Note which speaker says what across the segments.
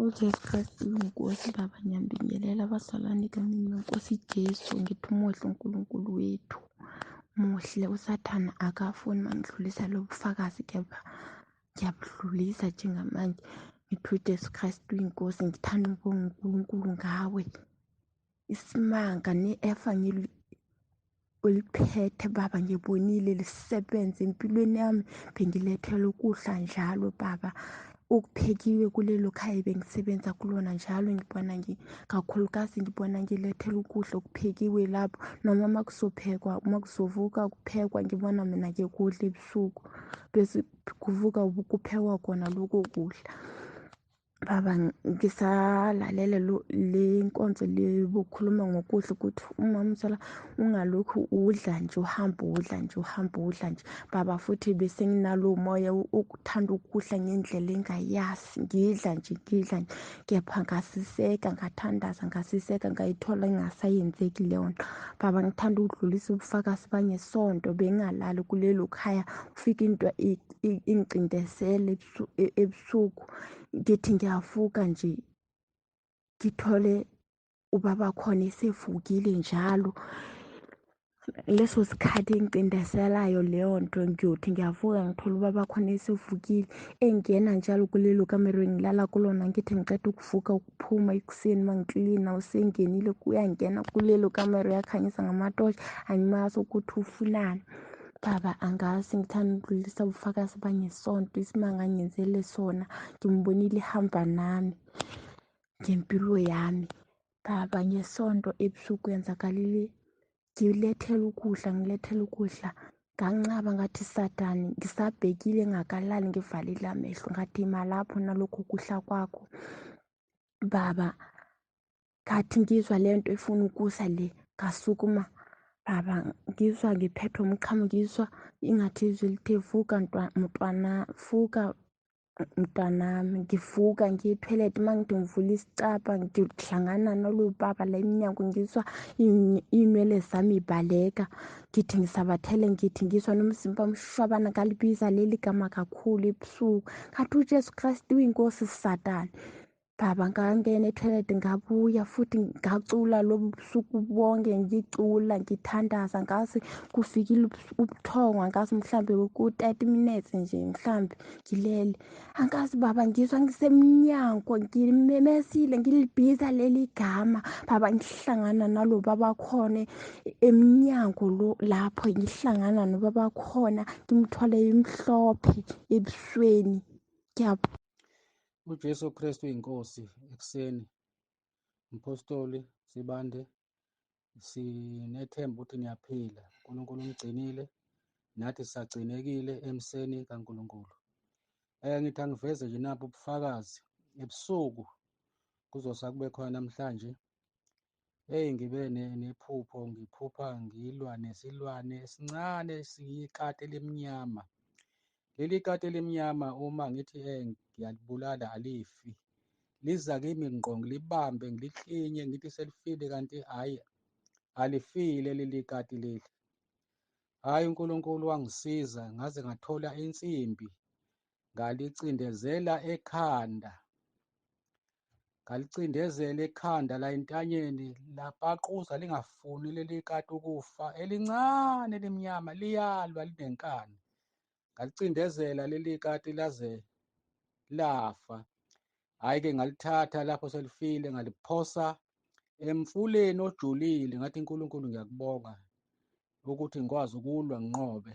Speaker 1: UJesu Kristu uyinkosi Baba, ngiyambingelela abazalwane egameni lenkosi Jesu. Ngithi umuhle uNkulunkulu wethu, muhle. USathane akafuni mangidlulisa lo bufakazi, kepha ngiyabudlulisa njengamanje. Ngithi uJesu Kristu uyinkosi, ngithanda ukubonga uNkulunkulu ngawe. Isimanga ne-evangeli oliphethe Baba, ngibonile lisebenza empilweni yami. Bengilethela ukudla njalo Baba, okuphekiwe kulelo khaya bengisebenza kulona njalo. Ngibona kakhulukazi ngibona ngilethela ukudla okuphekiwe lapho, noma uma kuzophekwa, uma kuzovuka kuphekwa, ngibona mina ngikudla ebusuku, bese kuvuka kuphekwa kona lokho kudla. Baba, ngisalalele le nkonzo le bokhuluma ngokudla, ukuthi umama uSala ungalokhu udla nje, uhambe udla nje, uhambe udla nje Baba. Futhi bese nginalo moya ukuthanda ukudla ngendlela engayazi, ngidla nje, ngidla nje, kepha ngasiseka, ngathandaza, ngasiseka, ngayithola ingasayenzeki leyo nto Baba. Ngithanda ukudlulisa ubufakazi bangesonto, bengalali kulelo khaya, kufika into ingicindezele ebusuku, ngithi ngiyavuka nje ngithole ubaba khona esevukile njalo. Leso sikhathi engicindezelayo leyo nto, ngiyothi ngiyavuka ngithole ubaba khona esevukile, engena njalo kulelo kamero engilala kulona. Ngithi ngiceda ukuvuka ukuphuma ekuseni uma ngiklina, usengenile, uyangena kulelo kamero, uyakhanyisa ngamatosha, angimazi ukuthi ufunani Baba. Angazi, ngithanda ukudlulisa ubufakazi bangesonto, isimanga angenzele sona, ngimbonile ihamba nami ngempilo yami Baba. Ngesonto ebusuku yenzakalile, ngilethela ukudla, ngilethela ukudla, ngancaba ngathi Satani, ngisabhekile ngakalali, ngivalile amehlo, ngathi ima lapho nalokhu kudla kwakho Baba. Ngathi ngizwa lento efuna ukusa le, ngasukuma Baba, ngizwa ngiphethwe umchamo, ngizwa ingathi izwi lithe vuka mntwana, vuka mntwanami. Ngivuka ngiye ethoyilethi, uma ngithi ngivula isicabha ngihlangana nalo baba la emnyango, ngizwa iy'nwele zami ibaleka, ngithi ngisabathele, ngithi ngizwa nomzimba umshwabana. Ngalibiza leli gama kakhulu ebusuku, ngathi uJesu Kristu uyinkosi Satani Baba. Ngangena ethoyilethi, ngabuya futhi, ngacula lobu busuku bonke, ngicula ngithandaza, ngaze kufikile ubuthongo, angazi mhlambe ku-30 minutes nje mhlambe ngilele, angazi Baba. Ngizwa ngisemnyango ngimemesile, ngilibiza leli gama Baba, ngihlangana nalo baba khona emnyango lo, lapho ngihlangana nobaba khona, ngimthole imhlophe ebusweni.
Speaker 2: UJesu Kristu inkosi ekuseni. Mpostoli Sibande, sinethemba ukuthi niyaphila. uNkulunkulu umgcinile, nathi sisagcinekile emseni kaNkulunkulu. Ngithi angiveze nje nabo ubufakazi ebusuku kuzosa kube khona namhlanje. Hey, ngibe nephupho, ngiphupha ngilwa nesilwane esincane esiyikati elimnyama. Leli kati elimnyama uma ngithi ngiyalibulala alifi, liza kimi ngqo, ngilibambe ngilihlinye, ngithi selifile, kanti hhayi alifile leli kati leli. Hhayi, uNkulunkulu wangisiza ngaze ngathola insimbi, ngalicindezela ekhanda, ngalicindezela ekhanda la entanyeni, lapaquza lingafuni leli kati ukufa, elincane elimnyama, liyalwa linenkani. Ngalicindezela leli kati laze lafa. Hhayi-ke ngalithatha lapho selifile, ngaliphosa emfuleni ojulile, ngathi uNkulunkulu ngiyakubonga ukuthi ngikwazi ukulwa nginqobe.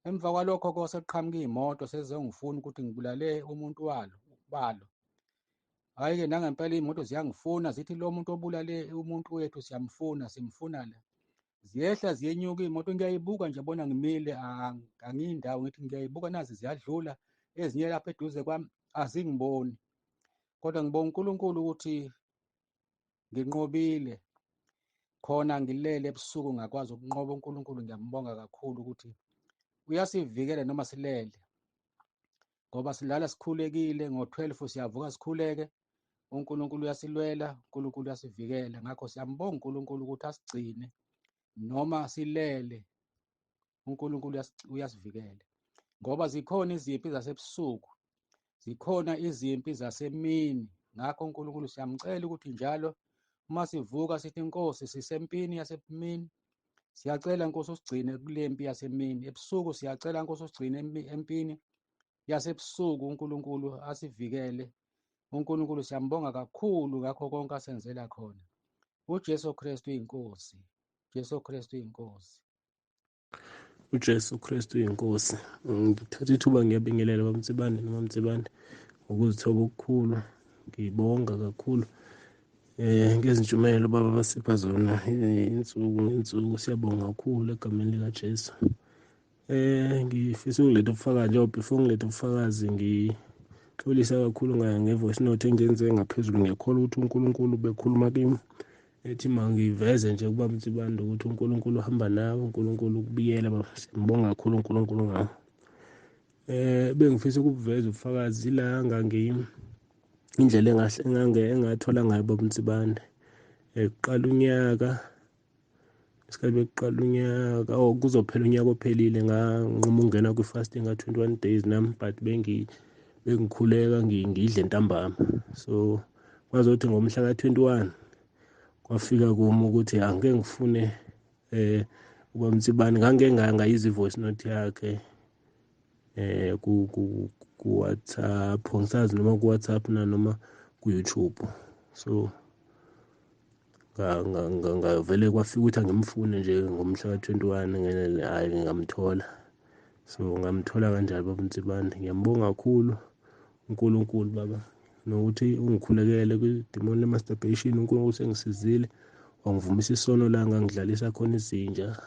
Speaker 2: Emva kwalokho kose kuqhamuka iy'moto sezongifuna ukuthi ngibulale umuntu walo balo. Hhayi-ke nangempela iy'moto ziyangifuna, zithi lo muntu obulale umuntu wethu siyamfuna, simfuna la. Ziyehla ziyenyuka iy'moto, ngiyayibuka nje bona ngimile, angiyindawo, ngithi ngiyayibuka nazi ziyadlula, ezinye lapha eduze kwami azingiboni. Kodwa ngibonga uNkulunkulu ukuthi nginqobile khona ngilele ebusuku, ngakwazi ukunqoba. uNkulunkulu ngiyambonga kakhulu ukuthi uyasivikela noma silele, ngoba silala sikhulekile, ngo-12 siyavuka sikhuleke. uNkulunkulu uyasilwela, uNkulunkulu uyasivikela. Ngakho siyambonga uNkulunkulu ukuthi asigcine noma silele, uNkulunkulu uyasivikela, ngoba zikhona izimpi zasebusuku. Zikhona izimpi zasemini. Ngakho uNkulunkulu siyamcela ukuthi njalo uma sivuka sithi Nkosi sisempini yasemini, siyacela Nkosi usigcine kule mpi yasemini. Ebusuku siyacela Nkosi usigcine empini yasebusuku, uNkulunkulu asivikele. uNkulunkulu siyambonga kakhulu ngakho konke asenzela khona. UJesu Kristu uyinkosi. Jesu Kristu uyinkosi.
Speaker 3: UJesu Kristu uyinkosi. Ngithatha ithuba ngiyabingelela bamtsibane nomamtsibane ngokuzithoba okukhulu. Ngibonga kakhulu ngezintshumayelo baba basipha zona insuku ngensuku. Siyabonga kakhulu egameni likaJesu. Ngifisa ukuletha ubufakazi njengoba before ngiletha ubufakazi ngixolisa kakhulu nge-voice note engiyenze ngaphezulu. Ngiyakholwa ukuthi uNkulunkulu bekhuluma kimi ethi mangiveze nje kuba Mtsibande ukuthi uNkulunkulu uhamba nawe, uNkulunkulu ukubiyela baba. Siyambonga kakhulu uNkulunkulu ngawe. Bengifisa ukuveza ubufakazi la indlela engathola ngayo baba Mtsibande. Kuqala unyaka, isikhathi bekuqala unyaka, kuzophela unyaka ophelile, nganquma ukungena kwi-fasting ka-21 days nami, but bengikhuleka ngidle ntambama. So kwazothi ngomhla ka-21 kwafika kimi ukuthi angeke ngifune uba Mtsibane, ngangeke ngayizwa i-voice note yakhe ku WhatsApp, ngisazi noma ku WhatsApp na noma ku YouTube. So ngavele kwafika ukuthi angimfune nje ngomhla ka-21, hayi ngamthola. So ngamthola kanjalo baba Mtsibane. Ngiyambonga kakhulu uNkulunkulu baba, nokuthi ungikhulekele kwi-demon le-masturbation. uNkulunkulu sengisizile wangivumisa isono la ngangidlalisa khona izinja,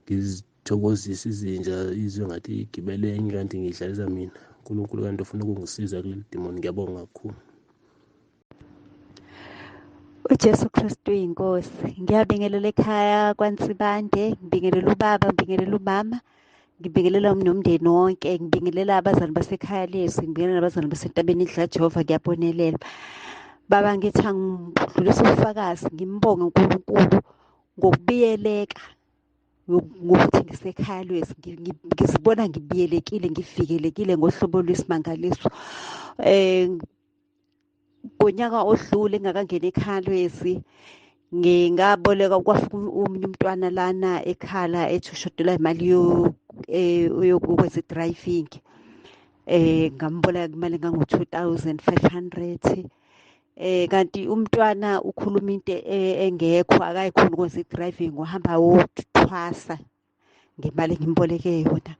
Speaker 3: ngizithokozisa izinja izwe ngathi igibele enye kanti ngidlalisa mina. uNkulunkulu kanti ufuna ukungisiza kuleli demon. Ngiyabonga kakhulu.
Speaker 4: UJesu Kristu uyinkosi. Ngiyabingelela ekhaya kwaNsibande, ngibingelela ubaba, ngibingelela umama, ngibingelela nomndeni wonke, ngibingelela abazali basekhaya lethu, ngibingelela abazali basentabeni indlu kaJehova. Kuyabonelela. Baba, ngithi angidlulise ubufakazi, ngimbonge uNkulunkulu ngokubiyeleka ngokuthi ngisekhaya lwethu, ngizibona ngibiyelekile, ngivikelekile ngohlobo lwesimangaliso. Ngonyaka odlule ngingakangeni ekhaya lwezi, ngingaboleka kwafika omunye umntwana lana ekhala ethi ushodelwa imali yokwenza i-driving. Ngamboleka imali engango-2500. Kanti umntwana ukhuluma into engekho, akayikhona ukwenza i-driving, uhamba wothwasa ngemali engimboleke yona.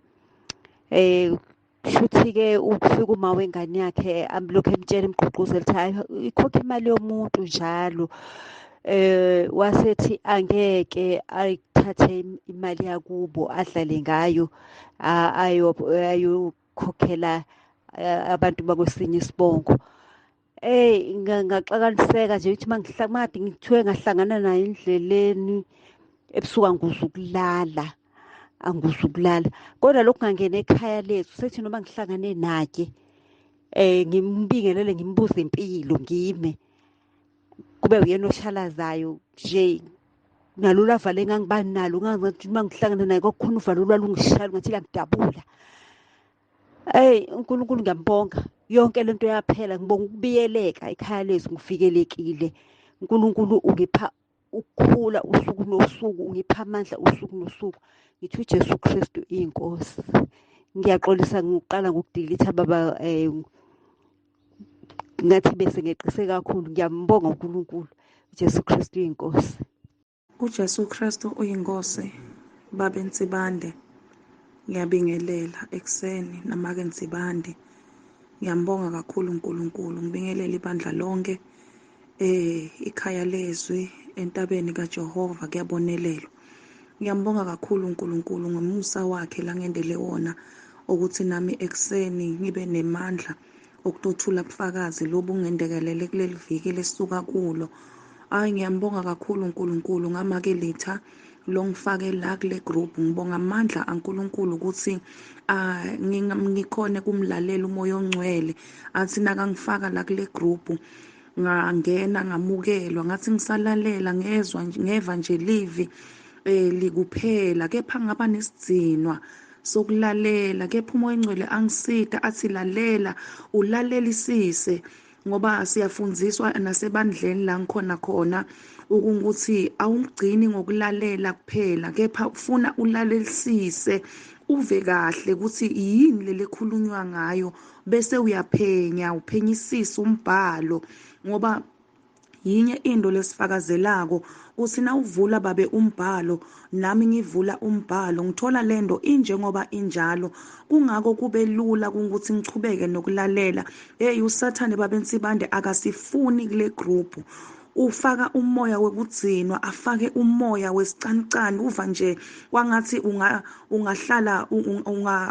Speaker 4: Shuthi-ke ukufika uma wengane yakhe amlokhu emtshela emgqugquzela ukuthi hayi ikhokha imali yomuntu njalo. Wasethi angeke ayithathe imali yakubo adlale ngayo, ayokhokhela abantu bakwesinye isibongo. Ngaxakaniseka nje ukuthi mangade ngithiwe ngahlangana naye endleleni ebusuku angizukulala. Kodwa lokhu ngangena ekhaya lethu sethi noma ngihlangane naye ngimbingelele ngimbuze impilo, ngime kube uyena oshalazayo nje. Nalolu valo engangiba nalo, ngathi uma ngihlangana naye kwakukhona uvalo olwalungishaya ngathi liyangidabula. uNkulunkulu ngiyambonga, yonke lento yaphela. Ngibonga ukubiyeleka ekhaya lethu, ngivikelekile. uNkulunkulu ungipha ukukhula usuku nosuku, ungipha amandla usuku nosuku. Ngithi uJesu Kristu iyinkosi. Ngiyaxolisa ngokuqala ngokudilitha baba, ngathi bese ngeqise kakhulu. Ngiyambonga uNkulunkulu, uJesu Kristu uyinkosi.
Speaker 5: UJesu Kristu uyinkosi. Babe Nsibande, ngiyabingelela ekuseni namake Nsibande. Ngiyambonga kakhulu uNkulunkulu, ngibingelela ibandla lonke, ikhaya lezwi entabeni kaJehova kuyabonelelwa. Ngiyambonga kakhulu uNkulunkulu ngomusa wakhe la ngendele wona ukuthi nami ekuseni ngibe nemandla okutothula ubufakazi lobu ngendekelele kuleli viki lesisuka kulo. Hayi, ngiyambonga kakhulu uNkulunkulu ngamake litha longifake la kule group. Ngibonga amandla aNkulunkulu ukuthi ngikhone kumlalela uMoya oNgcwele athi nakangifaka la kule group ngangena ngamukelwa, ngathi ngisalalela ngezwa ngeva nje livi likuphela, kepha ngaba nesidzinwa sokulalela, kepha uMoya oNgcwele angisita athi lalela, ulalelisise, ngoba siyafundziswa nasebandleni la ngikhona khona ukuthi awugcini ngokulalela kuphela, kepha ufuna ulalelisise, uve kahle ukuthi yini leli ekhulunywa ngayo, bese uyaphenya, uphenyisisa umbhalo, ngoba yinye into lesifakazelako uthi nawuvula babe umbhalo, nami ngivula umbhalo ngithola lento injengoba injalo. Kungako kube lula ukuthi ngichubeke nokulalela. Hey, uSathane babe Nsibande akasifuni kule group, ufaka umoya wokugcinwa, afake umoya wesicanicani, uva nje kwangathi ungahlala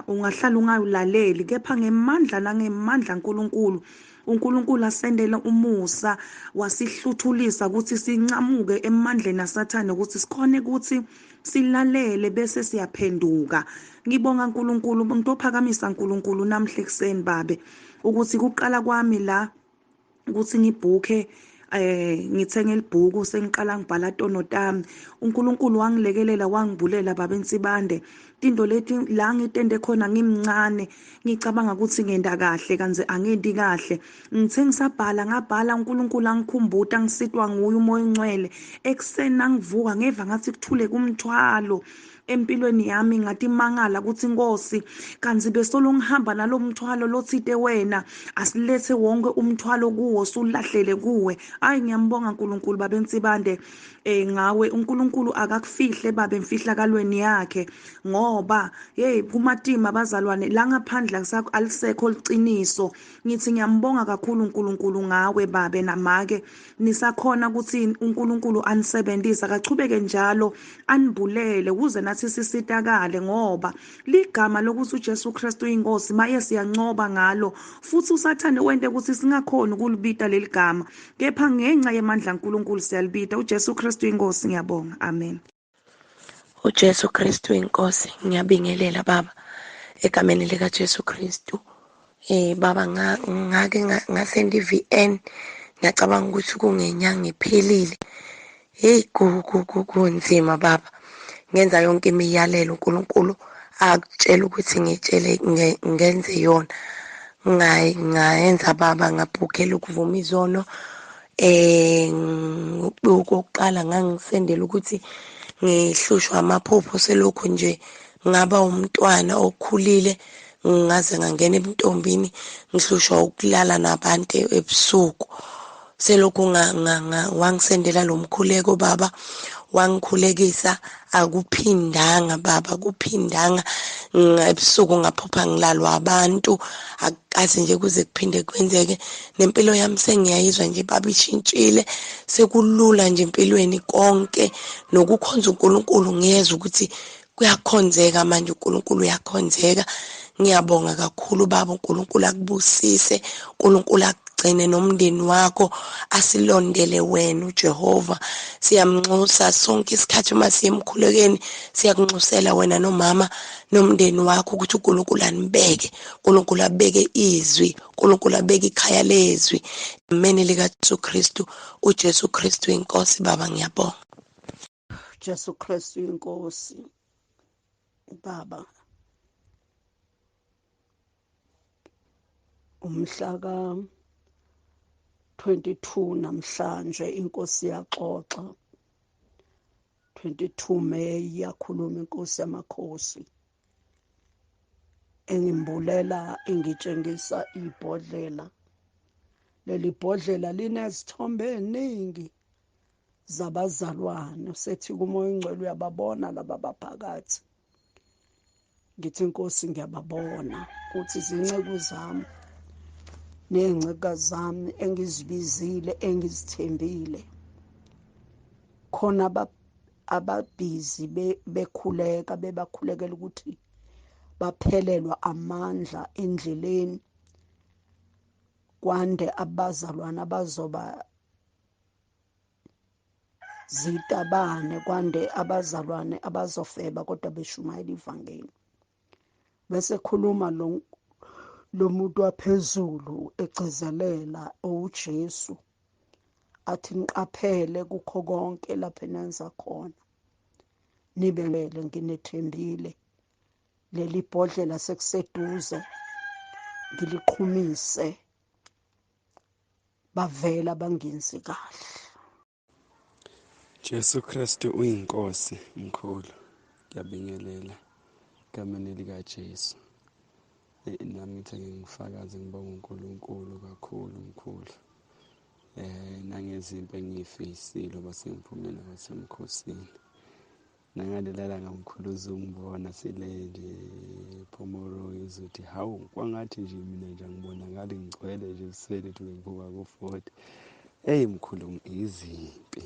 Speaker 5: ungahlala ungawulaleli, kepha ngemandla nangemandla kaNkuluNkulu, uNkulunkulu asendele umusa wasihluthulisa ukuthi sincamuke emandleni aSathane, ukuthi sikhone ukuthi silalele bese siyaphenduka. Ngibonga uNkulunkulu, ngitophakamisa uNkulunkulu namhla ekuseni babe, ukuthi kuqala kwami la ukuthi ngibhukhe ngithenge libhuku, sengiqala ngibhala tono tami. uNkulunkulu wangilekelela, wangibulela babe Nsibande. Tinto leti la ngitende khona ngimncane, ngicabanga ukuthi ngenda kahle kanze angendi kahle. Ngithe ngisabhala ngabhala, uNkulunkulu angikhumbuta, ngisitwa nguye uMoya oNgcwele. Ekuseni nangivuka ngeva ngathi kuthule kumthwalo empilweni yami, ngathi mangala ukuthi Nkosi kanzi besolo ngihamba nalomthwalo lothite wena, asilethe wonke umthwalo kuwo sulahlele kuwe. Hayi, ngiyambonga uNkulunkulu babe Nsibande ngawe. uNkulunkulu akakufihle babe emfihlakalweni yakhe, ngoba hey kumatima bazalwane la ngaphandle alisekho liciniso. Ngithi ngiyambonga kakhulu uNkulunkulu ngawe babe namake, nisakhona ukuthi uNkulunkulu anisebenzise, akachubeke njalo anibulele ukuze nathi sisitakale, ngoba ligama lokuthi uJesu Kristu uyinkosi maye siyancoba ngalo, futhi uSathane wente ukuthi singakhona ukulibita leli gama, kepha ngenxa yemandla kaNkulunkulu siyalibita. uJesu Kristu uyinkosi. Ngiyabonga, amen.
Speaker 6: uJesu Kristu inkosi. Ngiyabingelela baba egameni lika Jesu Kristu. Baba ngake ngasenda i-VN, ngiyacabanga ukuthi kungenyanga iphelile. Hey, kunzima baba, ngenza yonke imiyalelo uNkulunkulu akutshela ukuthi ngitshele ngenze yona, ngayenza baba, ngabhukhela ukuvuma izono. Okokuqala ngangisendela ukuthi ngihlushwa amaphupho, selokhu nje ngaba umntwana okhulile ngaze ngangena ebuntombini, ngihlushwa ukulala nabantu ebusuku. Selokhu wangisendela lo mkhuleko baba, wangikhulekisa, akuphindanga baba, kuphindanga. Ebusuku ngaphupha ngilalwa abantu, akukaze nje kuze kuphinde kwenzeke. Nempilo yami sengiyayizwa nje baba ishintshile, sekulula nje empilweni konke, nokukhonza uNkulunkulu ngiyezwa ukuthi kuyakhonzeka manje, uNkulunkulu uyakhonzeka. Ngiyabonga kakhulu baba, uNkulunkulu akubusise, uNkulunkulu akugcine nomndeni wakho, asilondele wena uJehova. Siyamnxusa sonke isikhathi uma siye emkhulekweni, siyakunxusela wena nomama nomndeni wakho ukuthi uNkulunkulu anibeke, uNkulunkulu abeke izwi, uNkulunkulu abeke ikhaya lezwi. Amen likaJesu Kristu, uJesu Kristu inkosi baba, ngiyabonga.
Speaker 7: Jesu Kristu inkosi baba. Umhla ka 22 namhlanje inkosi yaxoxa, 22 May yakhuluma inkosi yamakhosi, engimbulela ingitshengisa ibhodlela. Leli bhodlela linezithombe eziningi zabazalwane, usethi kuMoya oNgcwele uyababona laba baphakathi. Ngithi inkosi ngiyababona ukuthi izinceku zami ney'ncekukazi zami engizibizile engizithembile, khona ababhizi bekhuleka, bebakhulekela ukuthi baphelelwa amandla endleleni, kwande abazalwane abazoba zitabane, kwande abazalwane abazofeba kodwa beshumayela ivangeli. Bese khuluma lo muntu waphezulu egcizelela uJesu athi niqaphele kukho konke lapho enenza khona, nibele nginethembile. Leli bhodlela sekuseduze ngiliqhumise, bavela bangenzi kahle.
Speaker 3: Jesu Kristu uyinkosi mkhulu, ngiyabingelela egameni likaJesu. Nami ngithi ngifakaze ngibonga uNkulunkulu kakhulu mkhulu, nangezimpi engiyifisile ngoba sengiphumile kwasemkhosini. Nangalelala mkhulu uzungibona sile nje Pomeroy, uzothi hawu kwangathi nje mina nje angibonakali ngigcwele nje ebusweni ukuthi ngibuka ku-40. Eyi mkhulu, izimpi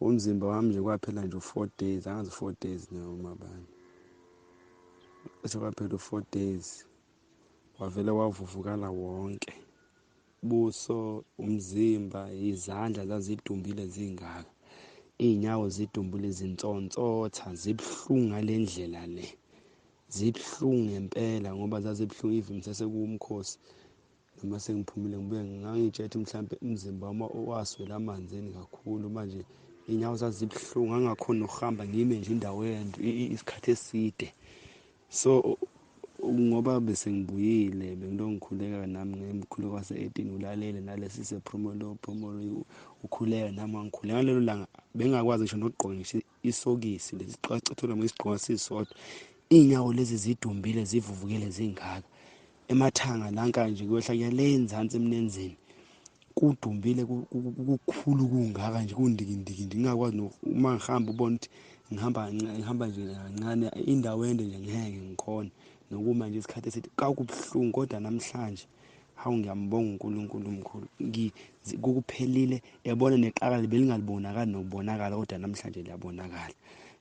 Speaker 3: umzimba wami nje kwaphela nje u-4 days, angazi u-4 days noma bani, bese kwaphela u-4 days wavele wavuvukala wonke buso, umzimba, izandla zazidumbile zingaka, iy'nyawo zidumbile zinsonsotha, zibuhlungu ngale ndlela le, zibuhlungu ngempela ngoba zazibuhlungu even sesekuwumkhosi noma sengiphumile ngibuye ngangiy'tshela ukuthi mhlampe umzimba wami waswela amanzini kakhulu. Manje iy'nyawo zazibuhlungu, ngangingakhoni nokuhamba ngime nje indawo isikhathi eside. So ngoba bese ngibuyile bengilokhu ngikhuleka nami ngemkhuleko wase-18 ulalele nalesi sephomolo phomolo ukhuleka nami ngikhuleka ngalelo langa, bengingakwazi ngisho nokugqoka ngisho isokisi lesi sicathulo ngisigqoka sisodwa, iy'nyawo lezi zidumbile zivuvukile zingaka, emathanga lanka nje kwehla kuya le enzansi emlenzeni kudumbile kukhulu kungaka nje kundikindiki nje, ngingakwazi uma ngihamba ubona ukuthi ngihamba nje kancane indawo ende nje ngeke ngikhone nokuma nje isikhathi esithi kakubuhlungu. Kodwa namhlanje hawu ngiyambonga uNkulunkulu omkhulu, kukuphelile yabona, neqaka belingalibonakali nokubonakala, kodwa namhlanje liyabonakala.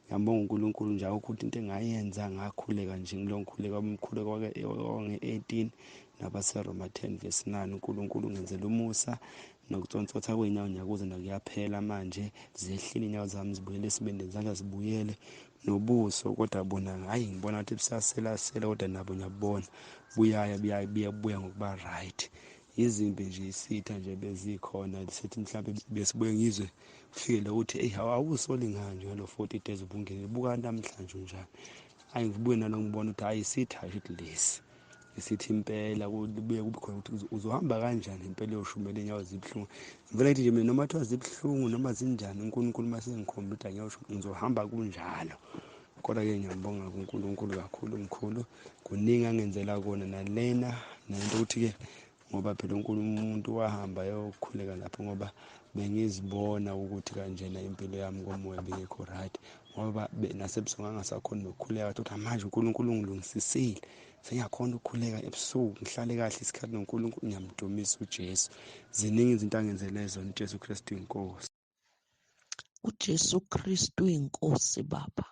Speaker 3: Ngiyambonga uNkulunkulu nje ukuthi into engayenza ngakhuleka nje ngilo ngikhuleka umkhuleko wange-18 nabaseRoma 10 verse 9, uNkulunkulu ungenzela umusa nokutsontsotha kwey'nyawo ngiyakuza nakuyaphela manje, zehlile iy'nyawo zami zibuyele esibindini, izandla zibuyele nobuso, kodwa bona hhayi ngibona ngathi busaselasela, kodwa nabo ngiyabona buyaya buya ngokuba right. Izimpi nje isitha nje bezikhona sithi mhlawumbe besibuye ngizwe kufike la ukuthi eyi awusoli ngani nje ngalo 40 days ubungenile, buka namhlanje unjani. Hhayi ngibuye nalo ngibona ukuthi hhayi isitha nje lesi isithi impela kubuye kube khona ukuthi uzohamba kanjani impela uyoshumela iy'nyawo zibuhlungu. Ngivele ngithi nje mina noma kuthiwa zibuhlungu noma zinjani uNkulunkulu uma sengikhomba ukuthi angiyosho ngizohamba kunjalo. Kodwa-ke ngiyambonga kuNkulunkulu kakhulu mkhulu, kuningi angenzela kona nalena nento ukuthi-ke ngoba phela uNkulunkulu umuntu wahamba eyokhuleka lapho, ngoba bengizibona ukuthi kanjena impilo yami komoya bengekho right, ngoba nasebusuku ngangasakhoni nokukhuleka, kodwa manje uNkulunkulu ungilungisisile, sengiyakhona ukukhuleka ebusuku ngihlale kahle isikhathi noNkulunkulu, ngiyamdumisa uJesu. Ziningi izinto angenzele zona uJesu Kristu inkosi.
Speaker 8: UJesu Kristu inkosi baba.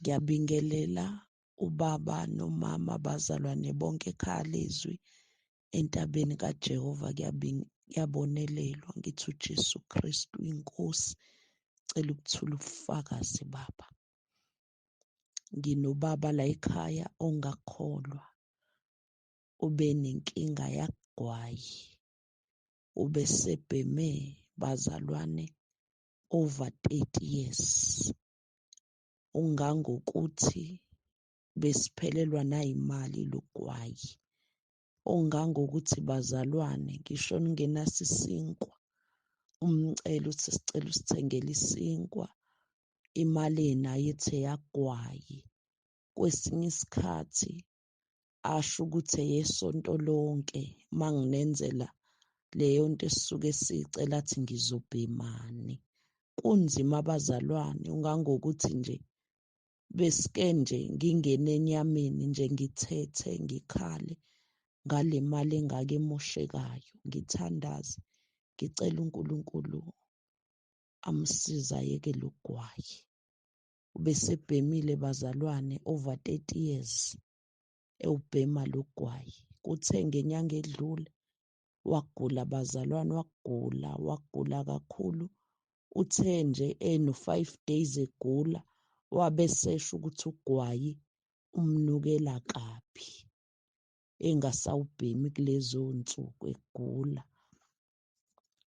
Speaker 8: Ngiyabingelela ubaba nomama bazalwane bonke ekhaya lezwi entabeni kaJehova, kuyabonelelwa. Ngithi uJesu Kristu inkosi, cela ukuthula ubufakazi baba. Nginobaba la ekhaya ongakholwa, ube nenkinga yagwayi, ubesebheme bazalwane over 30 years, ungangokuthi besiphelelwa nayimali logwayi, ongangokuthi bazalwane ngisho ningenaso isinkwa umcela uthi sicela usithengele isinkwa, imali enayo ethe yagwayi. Kwesinye isikhathi asho ukuthi eyesonto lonke manginenzela leyo nto esisuke sicela athi ngizobhemani. Kunzima abazalwane, ungangokuthi nje besike nje ngingene enyameni nje ngithethe ngikhale ngale mali engaka emoshekayo, ngithandaze ngicela uNkulunkulu amsize ayeke logwayi. Ubesebhemile bazalwane over 30 years ewubhema logwayi. Kuthe ngenyanga edlule wagula bazalwane, wagula kakhulu. Uthe nje eno 5 days egula wabe sesho ukuthi ugwayi umnukela kabi, engasawubhemi kulezo nsuku egula.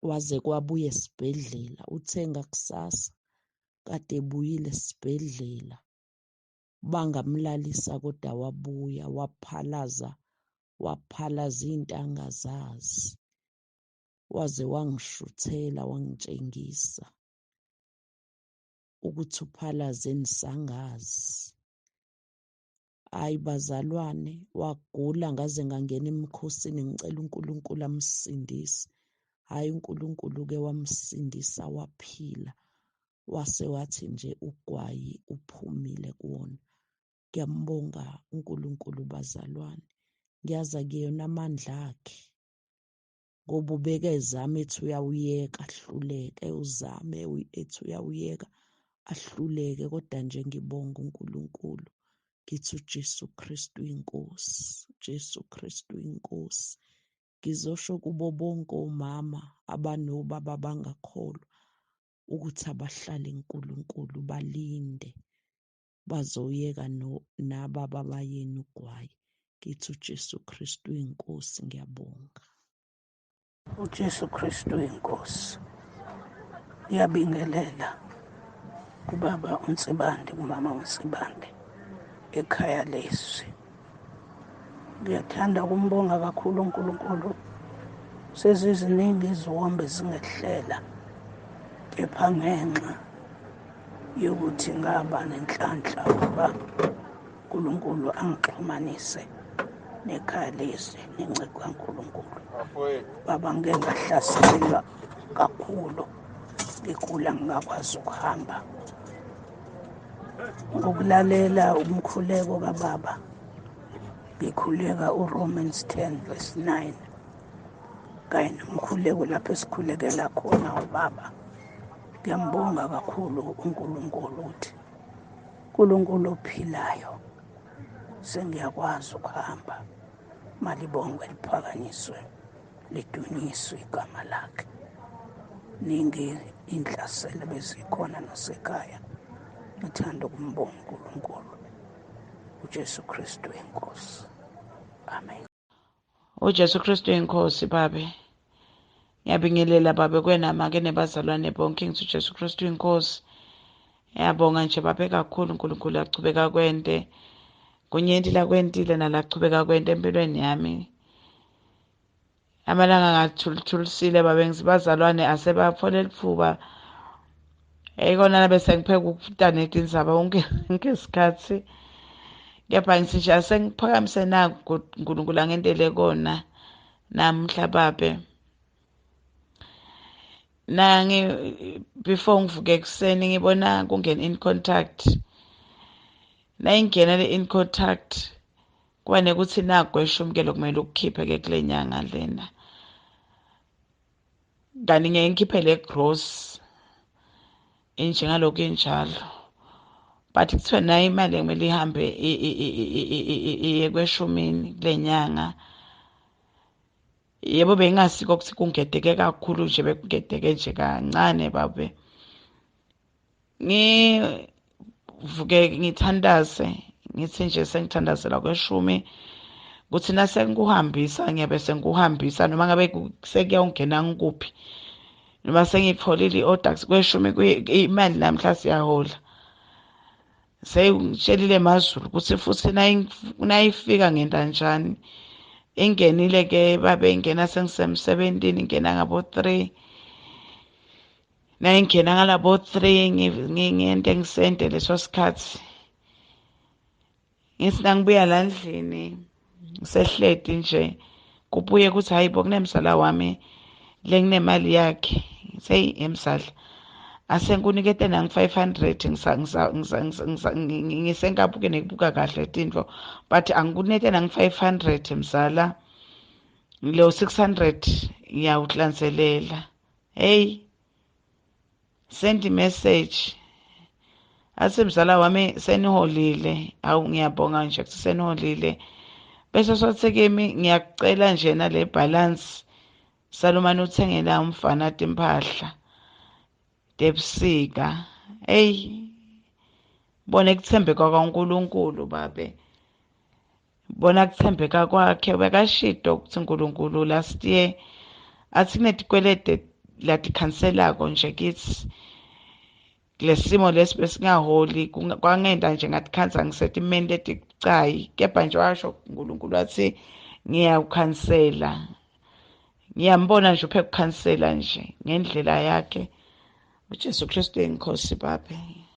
Speaker 8: Waze kwabuya esibhedlela, uthe ngakusasa kade ebuyile esibhedlela Bangamlalisa kodwa wabuya waphalaza, waphalaza into angazazi. Waze wangishuthela wangitshengisa ukuthi uphalaze nisangazi. Hayi bazalwane, wagula ngaze ngangena emkhosini ngicela uNkulunkulu amsindise. Hhayi uNkulunkulu-ke wamsindisa waphila, wase wathi nje ugwayi uphumile kuwona. Ngiyambonga uNkulunkulu bazalwane, ngiyazi akuyena amandla akhe, ngoba ubeke ezama ethi uyawuyeka ahluleke, uzame ethi uyawuyeka ahluleke, kodwa nje ngibonga uNkulunkulu. Ngithi uJesu Kristu inkosi, uJesu Kristu inkosi. Ngizosho kubo bonke omama abanobaba abangakholwa ukuthi abahlale uNkulunkulu balinde, bazoyeka nababa bayeni ugwayi. Ngithi uJesu Kristu inkosi, ngiyabonga.
Speaker 9: UJesu Kristu inkosi. Ngiyabingelela kubaba uNsibande, kumama uNsibande ekhaya lezwi. Ngiyathanda ukumbonga kakhulu uNkulunkulu. Seziziningi iziwombe zingehlela, kepha ngenxa yokuthi ngaba nenhlanhla ukuba uNkulunkulu angixhumanise nekhaya lezwi nenceku kaNkulunkulu. Baba, ngike ngahlaselwa kakhulu, ngigula ngingakwazi ukuhamba. Ngokulalela umkhuleko kababa, ngikhuleka uRomans 10 verse 9 kanye nomkhuleko lapho esikhulekela khona ubaba. Ngiyambonga kakhulu uNkulunkulu ukuthi uNkulunkulu ophilayo, sengiyakwazi ukuhamba. Malibongwe, liphakanyiswe, lidunyiswe igama lakhe. Ningi inhlaselo bezikhona nasekhaya. Ngithanda ukumbonga uNkulunkulu uJesu Kristu inkosi. Amen.
Speaker 10: UJesu Kristu inkosi babe. Ngiyabingelela babe kwena make nebazalwane bonke, ngithi uJesu Kristu inkosi. Ngiyabonga nje babe kakhulu, uNkulunkulu achubeka kwente. Kunyenti lakwentile nalachubeka kwente empilweni yami. Amalanga ngathulithulisile babe, ngizibazalwane asebaphola eliphuba. Eyikona bese ngipheka ukufutana netindzaba wonke ngesikhathi. Kepha ngithi nje asengiphakamise naku uNkulunkulu angentele kona namuhla babe. Nangi before ngivuke ekuseni ngibona kungena in contact. Nayingena le in contact kuba nekuthi naku kweshumi ke lokumele ukukhiphe ke kule nyanga lena. Kanti ngeke ngikhiphe le gross injengalokhu injalo. But kuthiwa nayo imali kumele ihambe iye kweshumini kule nyanga. Yebo, bengingasiko ukuthi kungedeke kakhulu nje, bekungedeke nje kancane babe. Ngivuke ngithandaze, ngithi nje sengithandazela kweshumi kuthi nasengikuhambisa ngiyabe sengikuhambisa noma ngabe sekuyawungena ngikuphi, noma sengiyitholile i-order kweshumi imali namhla siyahola. Sengitshelile emazulu ukuthi futhi nayifika ngenta njani. Ingenile ke babe, ingena sengisemsebentini, ingena ngabo 3. Nayingena ngalabo 3 ngiyente ngisente leso sikhathi. Ngithi nangibuya la ndlini ngisehleti nje, kubuye ukuthi hayi bo kunemzala wami lenginemali yakhe. Seyi emzala asenkunikete nangi 500 ngisenkabuke nekubuka kahle tintfo, but angikunete nangi 500 mzala, lo 600 ngiyawuhlanzelela. Hey, send message athi mzala wami seniholile. Awu ngiyabonga nje ukuthi seniholile. Bese sothi kimi ngiyakucela nje nale balance salumane uthengela umfana timphahla tebusika. Hey, bona kuthembeka kwaNkulunkulu babe, bona kuthembeka kwakhe. Bekashido ukuthi uNkulunkulu last year athi kunetikwelede latikhanselako nje kithi Kulesimo lesi besingaholi kwangenda nje ngathi khansa ngisetimeni letibucayi, kepha nje washo uNkulunkulu wathi ngiyakukhansela. Ngiyambona nje uphe kukhansela nje ngendlela yakhe. uJesu Kristu inkosi babe.